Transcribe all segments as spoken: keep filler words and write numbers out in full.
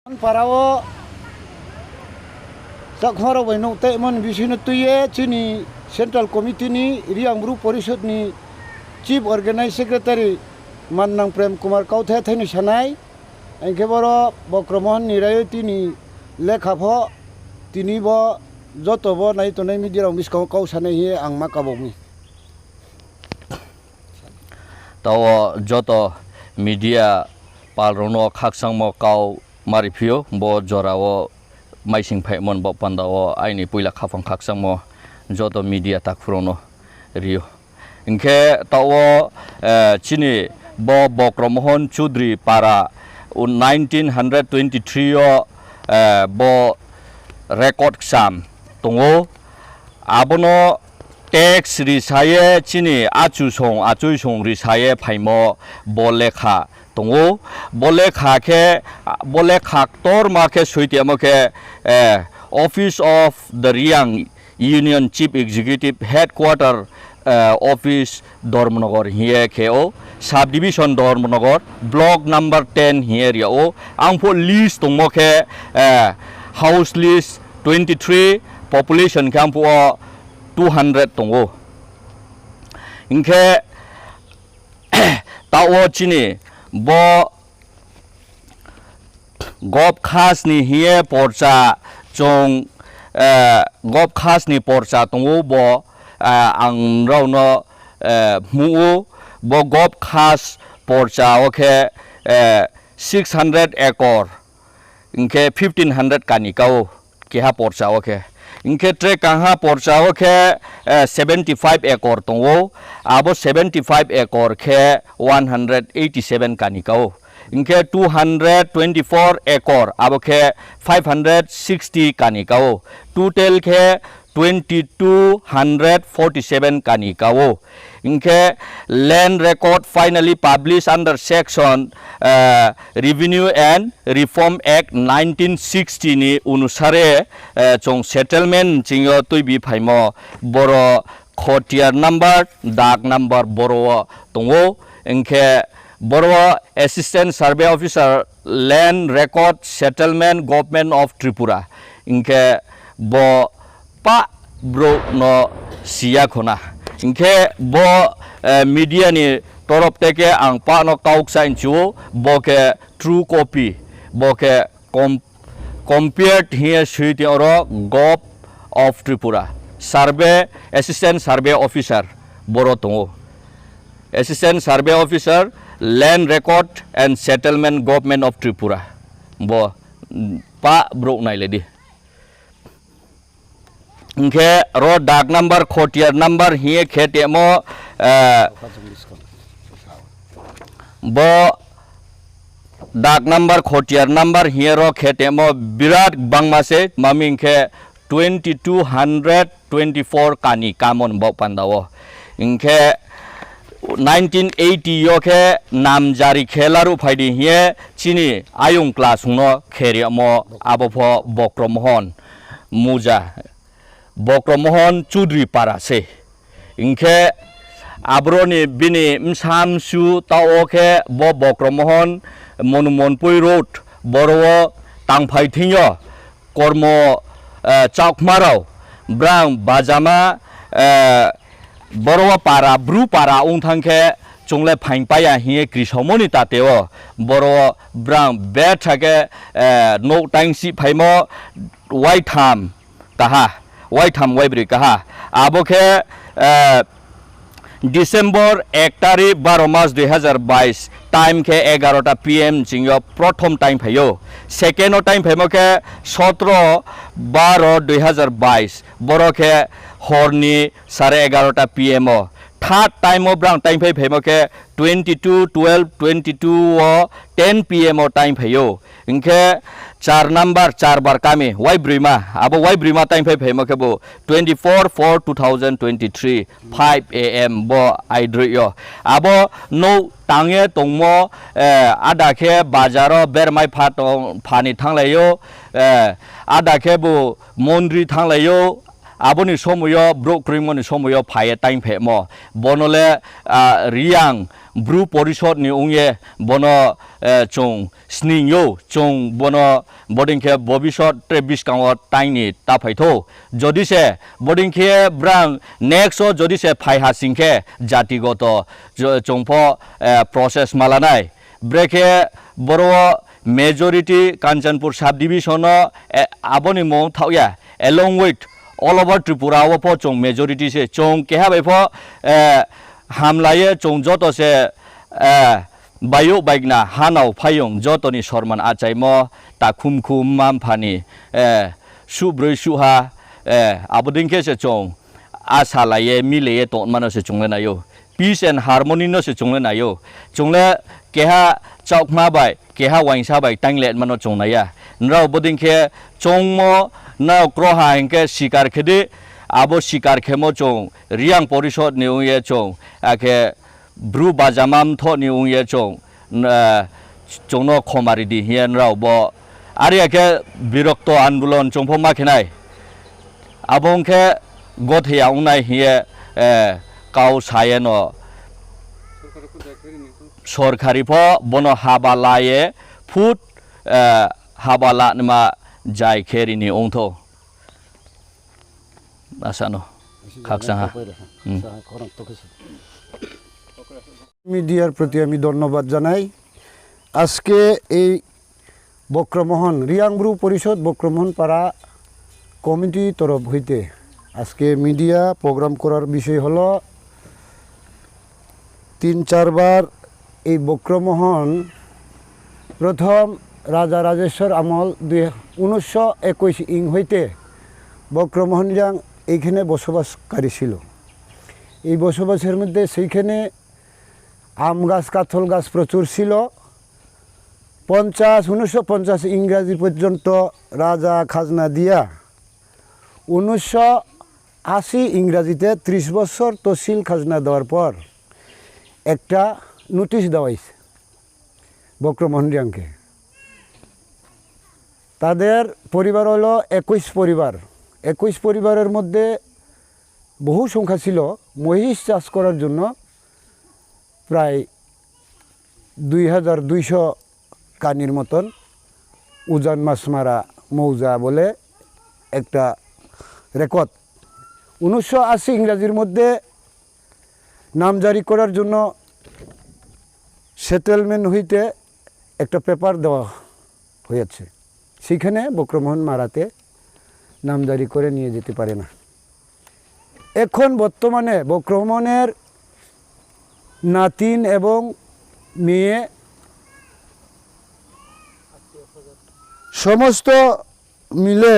Para wo Chakma rao bai nouh taimo ni bising no tui ye chini Central Committee ni Reang Bru Porishod ni Chief Organizing Secretary Mannang Prem Kumar kauthai thai ni sanai, hing khe boro Bokromohon ni rayo tini lekha pho, tini bo joto bo nai tongnai media rao buskang wo kau sanai hing ye ang ma kabo mi. Taoh wo joto media pal rao no khakchangmo kau ma ri phi ou, bo jora wo maising phaimo ni baoh panda wo aini poila khaphang khakchangmo joto media takhu rao no ri ou. Hing khe taoh wo, eh, chini bo Bokromohon Chudri para nineteen hundred twenty-three yo, eh, bo record kcham tong ou. Abo no tax risa ye chini achusong, achuisong risa ye phaimo bo lekha tong ou. Bo lekha khe, bo lekha ktorma khe soi tongmo khe, eh, Office of the Reang Union Chief Executive Headquarter, eh, Office Dharmanagar hing ye khe ou, Subdivision Dharmanagar, Block number ten hing ye ri ou. Ang phuh list tongmo khe, eh, house list twenty-three, population khe ang phuh wo two hundred tong ou. Hing khe taoh wo chini bo Gop khas ni hing ye porcha chung, eh, Gop khas ni porcha tong ou bo, eh, ang nrao no, eh, hmuh ou, bo Gop khas porcha wo khe, eh, six hundred acre, hing khe fifteen hundred kani ka ou, keha porcha wo khe. Hing khe tre kangha porcha wo khe, eh, seventy five acre tong ou, abo seventy five acre khe one hundred eighty seven kani ka ou. Hing khe two hundred twenty four acre, abo khe five hundred sixty kani ka ou. Total khe twenty two hundred forty seven kani ka ou. Hing khe Land Record finally published under section, eh, Revenue and Reform Act nineteen sixty ni onusare, eh, chung settlement ching yo tuibi phaimo boro khotiar number, dag number boro wo tong ou. Hing khe boro wo Assistant Survey Officer, Land Record Settlement, Government of Tripura. Hing khe bo pah brouh no si ya khona. Hing khe bo, eh, media ni torop te khe ang pah no kau kchaih nchu ou, bo khe true copy, bo khe com-, compared hing ye soi tong oro Gov of Tripura, Survey, Assistant Survey Officer boro tong ou. Assistant Survey Officer, Land Record and Settlement, Government of Tripura. Bo, mm, pah brouh nailai di. Hing khe ro dag number, khotiar number hing ye khe tongmo, eh, bo dag number, khotiar number hing ye ro khe tongmo birat gbangma se, tma hing khe twenty two hundred twenty four kani kamon baoh panda wo. Hing khe nineteen eighty yo khe namjari khe laruh phai di hing ye chini ayong kla sung no khe rimo abo pho Bokromohon Muja, Bokromohon Chudri para se. Hing khe aboro ni bini bsa msu taoh wo khe bo Bokromohon Monumonpui Road boro wo tangphai thing yo kormo, eh, chaohkma rao brang bajama, eh, boro wo para, Bru para ong thanng khe chung le phaing pai ya hing ye krisomo ni tate wo boro wo brang betha khe, eh, nouh taing sih phaimo waitham kaha, waitham waibroi kaha. Abo khe, eh, December ek tarik baro mas dui hazar bais, time khe egarota P M ching yo prothom time phai ou. Second o time phaimo khe sotro baro dui hazar bais, boro khe hor ni sare egarota P M o. Third time o brang time phai phaimo khe twenty two twelve twenty two o ten P M o time phai ou. Hing khe char number, char bar kami, Waibroima, abo Waibroima time phai phaimo khe bo twenty four four two thousand twenty three, five A M bo aidroih yo. Abo nouh tang ye tongmo, eh, ada khe bazar o bermai pha tong, pha ni thannglai ou, eh, ada khe bo mondri thannglai ou, Abo ni somoi yo, brouh kroimo ni somoi yo phai ye taingphehmo. Bono le, ah, Reang Bru Porishod ni ong ye, bono, eh, chung sning ou, chung bono bodei khe bobisot tre buskang wo taing ni ta phai thou. Jodi se, bodei khe brang next wo jodi se phai ha sing khe, jati goto jo-, chung pho, eh, process ma la nai. Brekhe boro wo majority Kanchanpur subdivision no, eh, abo ni mung thaoh ya, along with all over Tripura wo pho chung majority se, chung keha bai pho, eh, hamla ye chung joto se, eh, bayouh baigna hanao phaiyong joto ni sorman achaimo takhum khum mma mpha ni, eh, suhbroi suhha, eh, abo dei khe se chung asa lai ye, mile ye tongma no se chung le nai ou. Peace and harmony no se chung le nai ou. Chung le keha chaohkma bai, keha uaingsa bai taing le ma no chung nai ya. Nrao bodei khe chongmo, nrao kroha hing khe sikar khe di, abo sikar khemo chung, Reang Porishod ni ong ye chung, akhe Bru bajama mthoh ni ong ye chung, eh, chung no khoma ri di hing ye nrao bo. Are ya khe birokto andolon chung pho ma khe nai. Abo ong khe gothea ong nai hing ye, eh, kau sa ye no sorkari pho bono haba la ye phut, eh, haba la nima jai khe ri ni ong thou. Asa no. Khakchang ha. মিডিয়ার প্রতি আমি ধন্যবাদ জানাই। আজকে এই বক্রমোহন, রিয়াং ব্রু পরিষদ বক্রমোহন পাড়া কমিটি তরফ হইতে আজকে মিডিয়া প্রোগ্রাম করার বিষয় হলো তিন চারবার এই বক্রমোহন প্রথম রাজা রাজেশ্বর আমল দুই, উনিশশো একুশ ইং হইতে বক্রমোহন রিয়াং এইখানে বসবাসকারী ছিল। এই বসবাসের মধ্যে সেইখানে আম গাছ, কাঁঠাল গাছ প্রচুর ছিল। পঞ্চাশ, উনিশশো পঞ্চাশ ইংরাজি পর্যন্ত রাজা খাজনা দিয়া উনিশশো আশি ইংরাজিতে ত্রিশ বছর তহসিল খাজনা দেওয়ার পর একটা নোটিশ দেওয়া হয়েছে বক্রমোহন রিয়াংকে। তাদের পরিবার হলো একুশ পরিবার। একুশ পরিবারের মধ্যে বহু সংখ্যা ছিল মহিষ চাষ করার জন্য প্রায় দুই হাজার দুইশো কানির মতন উজান মাছমারা মৌজা বলে একটা রেকর্ড। উনিশশো আশি ইংরাজির মধ্যে নামজারি করার জন্য সেটেলমেন্ট হইতে একটা পেপার দেওয়া হয়েছে, সেখানে বক্রমোহন মারাতে নামজারি করে নিয়ে যেতে পারে না। এখন বর্তমানে বক্রমোহনের নাতিন এবং মেয়ে সমস্ত মিলে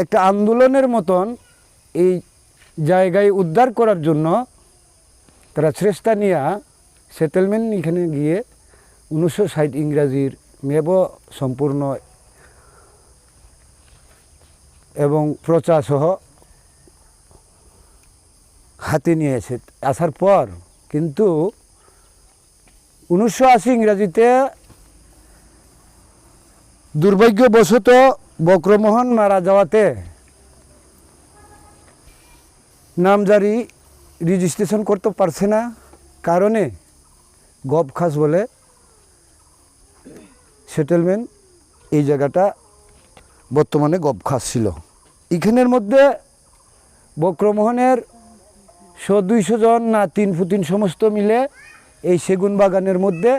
একটা আন্দোলনের মতন এই জায়গায় উদ্ধার করার জন্য তারা চেষ্টা নিয়ে সেটেলমেন্ট এখানে গিয়ে উনিশশো ষাট ইংরাজির ম্যাপও সম্পূর্ণ এবং পর্চা সহ হাতে নিয়ে এসে আসার পর কিন্তু উনিশশো আশি ইংরাজিতে দুর্ভাগ্যবশত বক্রমোহন মারা যাওয়াতে নামজারি রেজিস্ট্রেশন করতে পারছে না কারণে গবখাস বলে সেটেলমেন্ট এই জায়গাটা বর্তমানে গবখাস ছিল। এখানের মধ্যে বক্রমোহনের শো দুইশো জন নাতিন পুতিন সমস্ত মিলে এই সেগুন বাগানের মধ্যে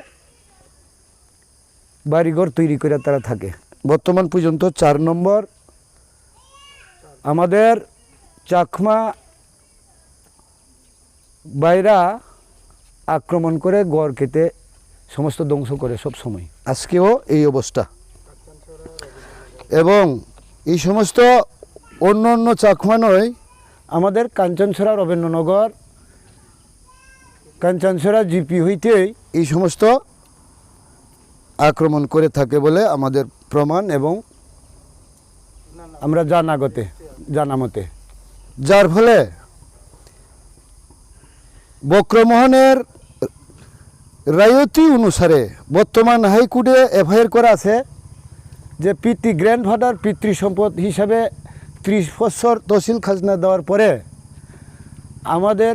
বাড়িঘর তৈরি করে তারা থাকে। বর্তমান পর্যন্ত চার নম্বর আমাদের চাকমা বাইরা আক্রমণ করে গড় কেটে সমস্ত ধ্বংস করে সব সময়। আজকেও এই অবস্থা। এবং এই সমস্ত অন্য অন্য চাকমা নয়, আমাদের কাঞ্চনছড়া রবীন্দ্রনগর, কাঞ্চনছড়া জিপি হইতেই এই সমস্ত আক্রমণ করে থাকে বলে আমাদের প্রমাণ এবং আমরা জানা গতে, জানা মতে। যার ফলে বক্রমোহনের রায়তি অনুসারে বর্তমান হাইকোর্টে এফআইআর করা আছে। যে পিতৃ, grandfather পিতৃ সম্পদ হিসাবে ত্রিশ বছর তহসিল খাজনা দেওয়ার পরে আমাদের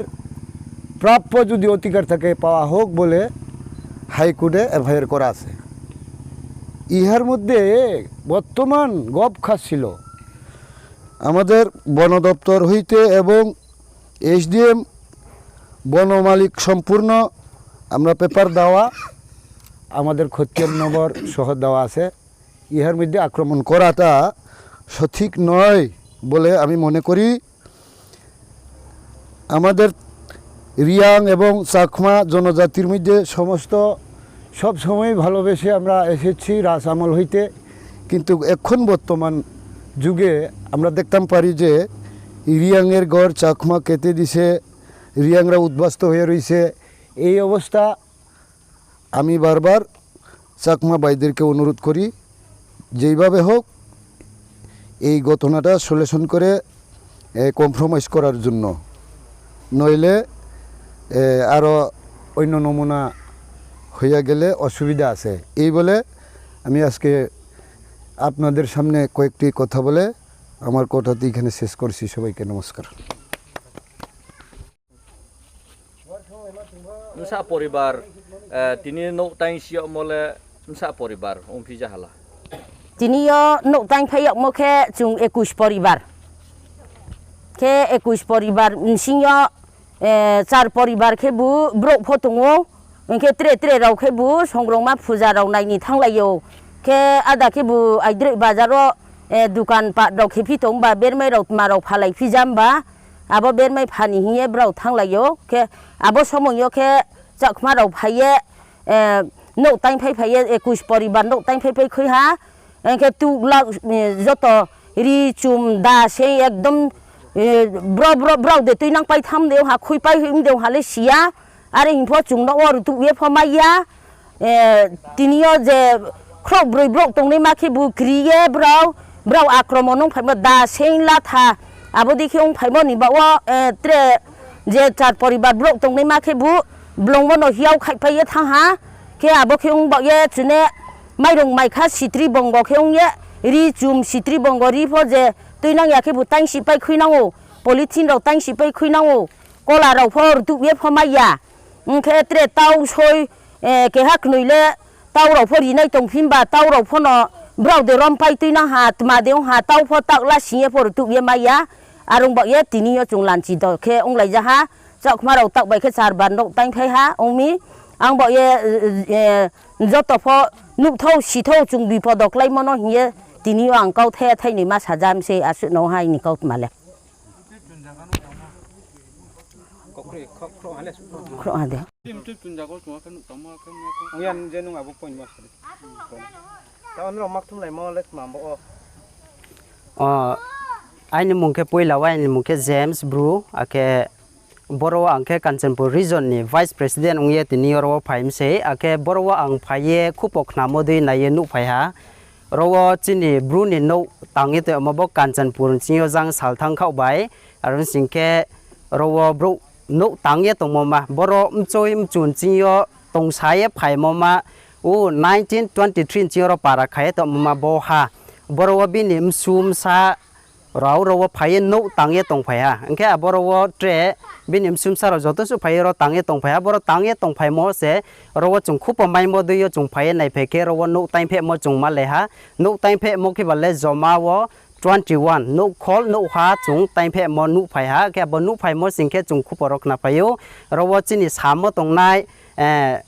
প্রাপ্য যদি অধিকার থাকে পাওয়া হোক বলে হাইকোর্টে এফআইআর করা আছে। ইহার মধ্যে বর্তমান গপ খাচ্ছিল আমাদের বন দপ্তর হইতে এবং এসডিএম বনমালিক সম্পূর্ণ আমরা পেপার দেওয়া, আমাদের খতিয়ান নম্বর সহ দেওয়া আছে। ইহার মধ্যে আক্রমণ করাটা সঠিক নয় বলে আমি মনে করি। আমাদের রিয়াং এবং চাকমা জনজাতির মধ্যে সমস্ত সব সময় ভালোবেসে আমরা এসেছি রাজ আমল হইতে, কিন্তু এখন বর্তমান যুগে আমরা দেখতাম পারি যে রিয়াংয়ের ঘর চাকমা কেটে দিছে, রিয়াংরা উদ্বাস্তু হয়ে রয়েছে। এই অবস্থা আমি বারবার চাকমা ভাইদেরকে অনুরোধ করি, যেইভাবে হোক এই ঘটনাটা সলিউশন করে, এ, কম্প্রোমাইজ করার জন্য, নইলে, এ, আরো অন্য নমুনা হইয়া গেলে অসুবিধা আছে। এই বলে আমি আজকে আপনাদের সামনে কয়েকটি কথা বলে আমার কথাটি এখানে শেষ করছি। সবাইকে নমস্কার। Bsa poribar, eh, tini nouh taingsi yagmo le bsa poribar ongphi ja hala? Tini yo nouh taingphai yagmo khe chung ekush poribar. Khe ekush poribar bsing yo, eh, char poribar khebu brouh pho tong ou. Hing khe tre tre rao khebu songrongma phuja rao nai ni thannglai ou. Khe ada khebu aidroih bazar wo, eh, dukan pat rao khephi tong ba, bermai rao tma rao phalaiphi ja mba. Abo bermai pha ni hing ye brao thannglai ou. Khe abo somoi yo khe Chakma rao phai ye, eh, nouh taingphai phai ye, ekush poribar nouh taingphai phai khui ha. Hing khe tuklak, eh, joto ri chum da se ekdom, eh, bro, bro, brao de tuinang pai tham de ha, khuipai him de ha le si ya. Are hing pho chung no wo rutuh ye pho mai ya. Eh, tini yo je khrouh broi brouh tongnaima khebu kri ye brao, brao akromon ong phaimo da se latha. Abo dei khe ong phaimo ni baoh wo, eh, tre je char poribar brouh tongnaima khebu blong bo no hiao khaihpai ye thanng ha. Khe abo khe ong baoh ye chune mairung maikha sitri bongo khe ong ye, ri chum sitri bongo ri pho je tuinang ya khebu taingsih pai khuinang ou, polythene rao taingsih pai khuinang ou, kola rao pho rutuh ye pho mai ya. Ong khe tre tau soi, eh, keha knoi le tau rao pho rinai tongphi ba, tau rao pho no brao de rompai tuinang ha, tma de ong ha, tau pho takla sing ye pho rutuh ye mai ya. Are ong baoh ye tini yo chung lanchi do khe onglai ja ha, Chakma rao taoh bai khe char bar nouh taingphai ha ong mi. Ang baoh ye, eh, joto pho nuhthou, sithou chung bipodo kláimo no hing ye tini yo ang kauthai thainoi ma sajam se asuh no hai ni kautma le. Khrouh ha de. Ong ya je nung abo point ma sari. Ta onrao makthumlaimo le tma bo o. O, aini mung khe poila wo, aini mung khe James Bru, akhe boro wo ang khe Kanchanpur region ni vice president ong ye tini oro wo phai mi sei, akhe boro wo ang phai ye khupo khnamo dei nai ye nuhphai ha. Oro wo chini Bru ni nouh tang ye tongmo bo Kanchanpur ni ching yo jang salthang khaoh bai, aro sing khe oro wo brouh nouh tang ye tongmo ma, boro mchoi mchu ni ching yo tongsa ye phaimo ma, o nineteen twenty three ni ching yo ro para kha ye tongmo ma bo ha. Boro wo bini msu msa rao ro wo phai ye nouh tang ye tongphai ha. Hing khe aboro wo tre bini msu msa rao joto suh phai ye ro tang ye tongphai ha. Boro tang ye tongphaimo se ro wo chung khupo maimo dei yo chung phai ye naiphai khe ro wo nouh taingphehmo chung malai ha. Nouh taingphehmo khe ba le joma wo twenty one nouhkhol nouhha chung taingphehmo nuhphai ha. Khe abo nuhphaimo sing khe chung khupo ro khnaphai ou. Ro wo chini samo tongnai, eh,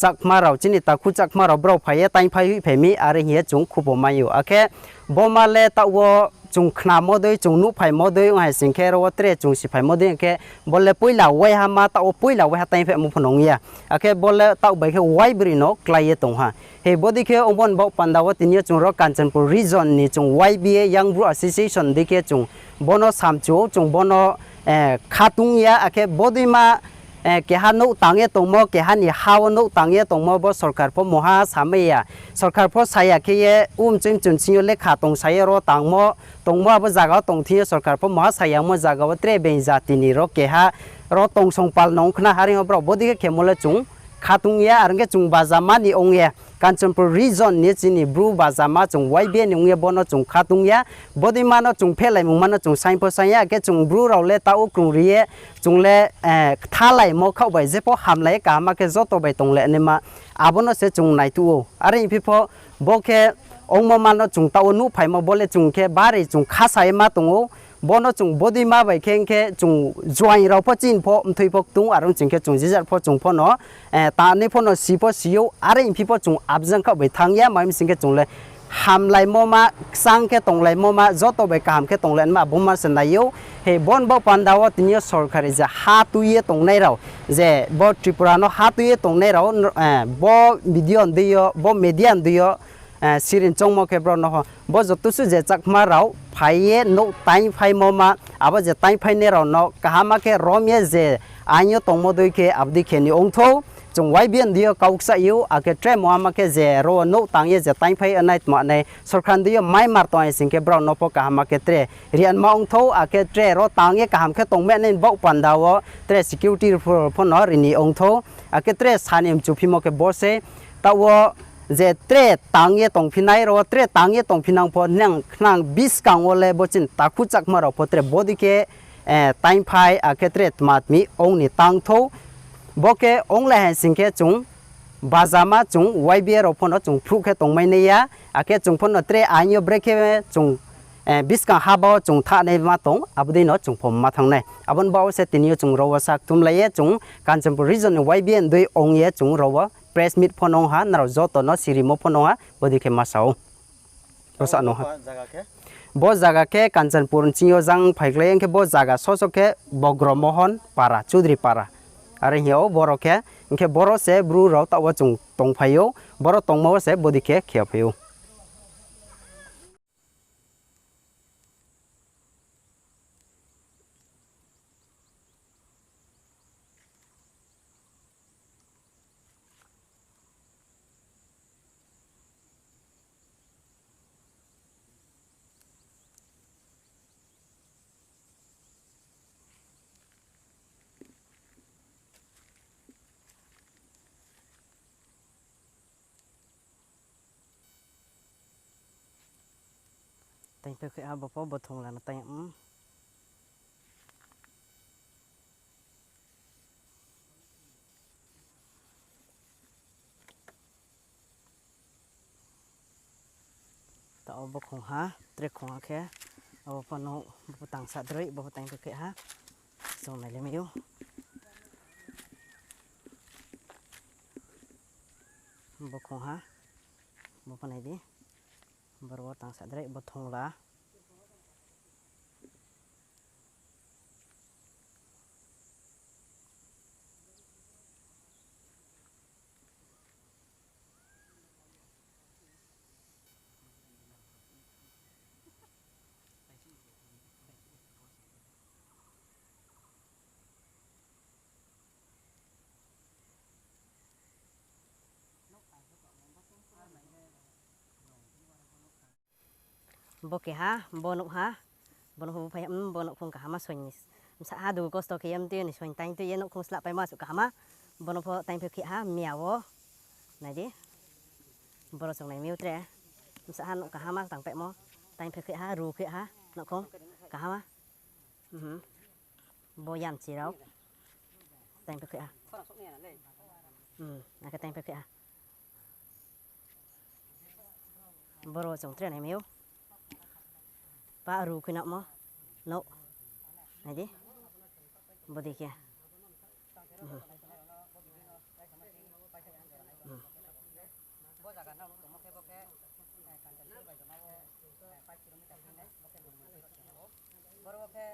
Chakma rao, chini takhu Chakma rao brao phai ye taingphai hoihphai mi, are hing ye chung khupo mai ou. Akhe bo ma le taoh wo chung khnamo dei, chung nuhphaimo dei ong hai sing khe ro wo tre chung siphaimo dei khe bo le poila waiha ma, taoh wo poila waiha taingphehmo pho no ong ya. Akhe bo le taoh bai khe waibroi no klái ye tong ha. He bo dei khe ong bo ni baoh panda wo tini yo chung ro Kanchanpur region ni chung Y B A Young Bru Association dei khe chung bo no samchu ou, chung bo no, eh, khatung ya, akhe bo dei ma, eh, keha nouh tang ye tongmo, keha ni ha wo nouh tang ye tongmo, bo sorkar pho mungha samai ya. Sorkar pho saya khe ye, o mchoi mchu ni sing yo lekha tongsa ye ro tangmo, tongmo abo zaga wo tong thing yo sorkar pho mungha sayangmo zaga wo tre being jati ni ro keha, ro tongsong pal no ong khna ha ring yo brao bo dei khe khemo le chung khatung ya, are ong khe chung bajama ni ong ye. Kanchanpur region ni chini Bru bajama chung Y B A ni ong ye bo no chung khatung ya. Bodei ma no chung phehlaimung ma no chung saing pho saing ya, akhe chung Bru rao le taoh krung ri ye chung le, eh, kthalaimo khaoh bai jepho hamlai ye kaham khe joto bai tonglai naima, abo no se chung naituh ou. Are phi pho bo khe ongmo ma no chung taoh wo nuhphaimo, bo le chung khe bari chung khasa ye ma tong ou. Bo no chung bodei ma bai khe, hing khe chung joaing rao pho chini pho mthoi pho ktung, are ong ching khe chung jijat pho chung pho no, eh, tangnai pho no si pho si ou, are phi pho chung abjang khaoh bai thanng ya, mai mi sing khe chung le hamlaimo ma, kchang khe tonglaimo ma, joto bai kaham khe tonglai naima, abo ma se nai ou. He bo ni baoh panda wo tini yo sorkari je ha tui ye tongnai rao, je bo Tripura no ha tui ye tongnai rao, eh, bo video ni dei yo, bo media ni dei yo, eh, siring choungmo khe brao no ho. Bo joto suh je Chakma rao phai ye nouh taingphaimo ma, abo je taingphainai rao no kaham khe rom ye je aing yo tongmo dei khe abo dei khe ni ong thou. Chung Y B A ni dei yo kau kchah ou, akhe tre mungha ma khe je ro wo nouh tang ye je taingphai nai tma nai sorkar ni dei yo maimar tong hai sing khe brao no pho kaham khe tre ri anma ong thou, akhe tre ro tang ye kaham khe tongmai nai ni baoh panda wo tre security pho, pho no ri ni ong thou, akhe tre sa ni mchuphimo khe bo se, taoh wo je tre tang ye tongphi nai, ro wo tre tang ye tongphi nang pho, nang khnang buskang wo le bo chini takhu Chakma rao pho tre bodei khe, eh, taingphai, akhe tre tma tmi ong ni tang thou. Bo khe onglai hai sing khe chung bajama chung Y B A rao pho no chung phruh khe tongmai nai ya, akhe chung pho no tre aing yo brekhe chung, eh, buskang haba wo chung thanng nai ma tong, abo dei no chung pho ma thanng nai. Abo ni baoh wo se tini yo chung ro wo sa kthumlai ye chung Kanchanpur region ni Y B A ni dei ong ye chung ro wo press meet pho no ong ha, nrao joto no sirimo pho no ong ha, bodei khe ma sa ou. Bo sa no ha. Bo zaga khe Kanchanpur ni ching yo jang phaikhlai, hing khe bo zaga soso khe Bogro Mohon Para, Chudri Para. Are hing ou boro khe, hing khe boro se Bru rao taoh wo chung tongphai ou, boro tongmo wo se bodei khe khe phai ou. Taingphai khe ha bo pho, bo thongla no taing, mm. Taoh wo bo khong ha, tre khong ha khe, abo pho no, bo pho tang sa droi, bo pho taingphai khe ha, chung nailai mai ou. Bo khong ha, bo pho nai di, boro wo tang sa droi, bo thongla. Bo keha, bo nouh ha, bo nouh pho phai, mm, bo nouhkhong kaham a soing ni. Bsa ha dugu kosto khe ye mtui ni soing taing tui ye nouhkhong slahpaimo asuh kaham a. Bo no pho taingphai khe ha, miya wo. Nai di. Boro chung nai mi ou tre. Bsa ha nouh kaham a tangpaimo. Taingphai khe ha, ru khe ha, nouhkhong kaham a. Mhm. Bo yamchi rao. Taingphai khe ha. Hmm, akhe taingphai khe ha. Boro chung tre nai mi ou. Pa ru khe namo. Nouh. Nai di. Bodei khe. Hmm. Hmm. Boro khe